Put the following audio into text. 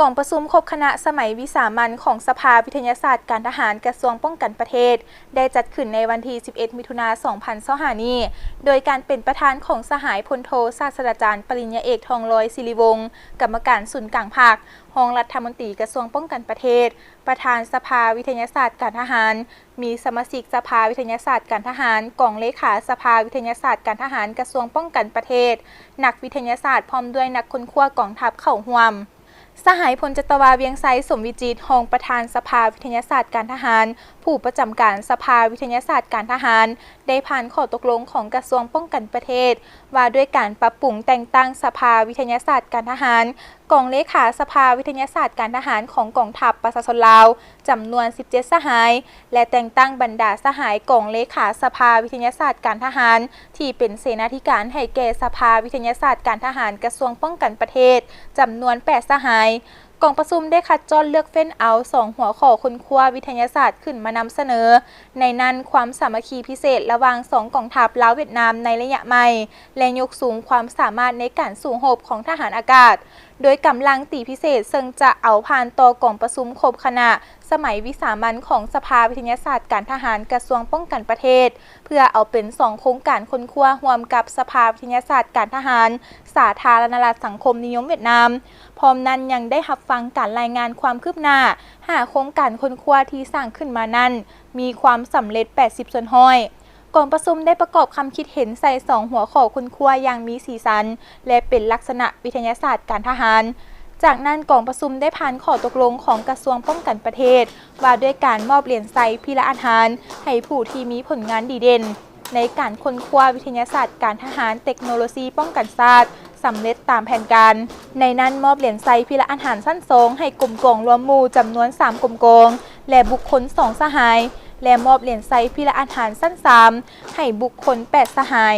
ກອງປະຊຸມຄົບຄະນະສະໄໝວິສາມັນຂອງສະພາວິທະຍາສາດການທະຫານ ກະຊວງປ້ອງກັນປະເທດ ໄດ້ຈັດຂຶ້ນໃນວັນທີສິບເອັດ ມິຖຸນາ ສອງພັນຊາວຫ້ານີ້ ໂດຍການເປັນປະທານຂອງສະຫາຍພົນໂທ ສາດສະດາຈານ ປະລິນຍາເອກ ທອງລອຍ ສິລິວົງ ກຳມະການສູນກາງພັກ, ຮອງລັດຖະມົນຕີກະຊວງປ້ອງກັນປະເທດ, ປະທານສະພາວິທະຍາສາດການທະຫານ, ມີສະມາຊິກສະພາວິທະຍາສາດການທະຫານ, ກອງເລຂາສະພາວິທະຍາສາດການທະຫານ ກະຊວງປ້ອງກັນປະເທດ, ນັກວິທະຍາສາດ ພ້ອມດ້ວຍນັກຄົ້ນຄວ້າກອງທັບເຂົ້າຮ່ວມ. ສະຫາຍພົນຈັດຕະວາ ວຽງໄຊ ສົມວິຈິດ ຮອງປະທານສະພາວິທະຍາສາດການທະຫານ, ຜູ້ປະຈຳການສະພາວິທະຍາສາດການທະຫານ ໄດ້ຜ່ານຂໍ້ຕົກລົງຂອງກະຊວງປ້ອງກັນປະເທດ ວ່າດ້ວຍການປັບປຸງແຕ່ງຕັ້ງສະພາວິທະຍາສາດການທະຫານ, ກອງເລຂາສະພາວິທະຍາສາດການທະຫານຂອງກອງທັບປະຊາຊົນລາວ ຈຳນວນສິບເຈັດສະຫາຍ ແລະ ແຕ່ງຕັ້ງບັນດາສະຫາຍກອງເລຂາສະພາວິທະຍາສາດການທະຫານ ທີ່ເປັນເສນາທິການໃຫ້ແກ່ສະພາວິທະຍາສາດການທະຫານ ກະຊວງປ້ອງກັນປະເທດ ຈຳນວນແປດສະຫາຍ. ກອງປະຊຸມໄດ້ຄັດຈອນເລືອກເຟ້ນເອົາສອງຫົວຂໍ້ຄົ້ນຄວ້າວິທະຍາສາດຂຶ້ນມານຳສະເໜີ, ໃນນັ້ນ ຄວາມສາມັກຄີພິເສດລະຫວ່າງສອງກອງທັບລາວຫວຽດນາມໃນໄລຍະໃໝ່ ແລະ ຍົກສູງຄວາມສາມາດໃນການສູ້ຮົບຂອງທະຫານອາກາດ ໂດຍກຳລັງຕີພິເສດ ເຊິ່ງຈະເອົາຜ່ານຕໍ່ກອງປະຊຸມຄົບຄະນະສະໄໝວິສາມັນຂອງສະພາວິທະຍາສາດການທະຫານ ກະຊວງປ້ອງກັນປະເທດ ເພື່ອເອົາເປັນສອງໂຄງການຄົ້ນຄວ້າຮ່ວມກັບສະພາວິທະຍາສາດການທະຫານ ສາທາລະນະລັດສັງຄົມນິຍົມຫວຽດນາມ. ພ້ອມນັ້ນຍັງໄດ້ຮັບຟັງການລາຍງານຄວາມຄືບໜ້າຫ້າໂຄງການຄົ້ນຄວ້າທີ່ສ້າງຂຶ້ນມານັ້ນ ມີຄວາມສຳເລັດແປດສິບສ່ວນຮ້ອຍ. ກອງປະຊຸມໄດ້ປະກອບຄຳຄິດເຫັນໃສ່ສອງຫົວຂໍ້ຄົ້ນຄວ້າຢ່າງມີສີສັນ ແລະ ເປັນລັກສະນະວິທະຍາສາດການທະຫານ. ຈາກນັ້ນກອງປະຊຸມໄດ້ຜ່ານຂໍ້ຕົກລົງຂອງກະຊວງປ້ອງກັນປະເທດ ວ່າດ້ວຍການມອບຫຼຽນໄຊພິລະອາຫານ ໃຫ້ຜູ້ທີ່ມີຜົນງານດີເດັ່ນ ໃນການຄົ້ນຄວ້າວິທະຍາສາດການທະຫານ ເຕັກໂນໂລຊີປ້ອງກັນຊາດ ສຳເລັດຕາມແຜນການ. ໃນນັ້ນມອບຫຼຽນໄຊພິລະອາຫານຊັ້ນສອງໃຫ້ກົມກອງລວມໝູ່ຈຳນວນສາມກົມກອງ ແລະ ບຸກຄົນສອງສະຫາຍ ແລະ ມອບຫຼຽນໄຊພິລະອາຫານຊັ້ນສາມໃຫ້ບຸກຄົນແປດສະຫາຍ.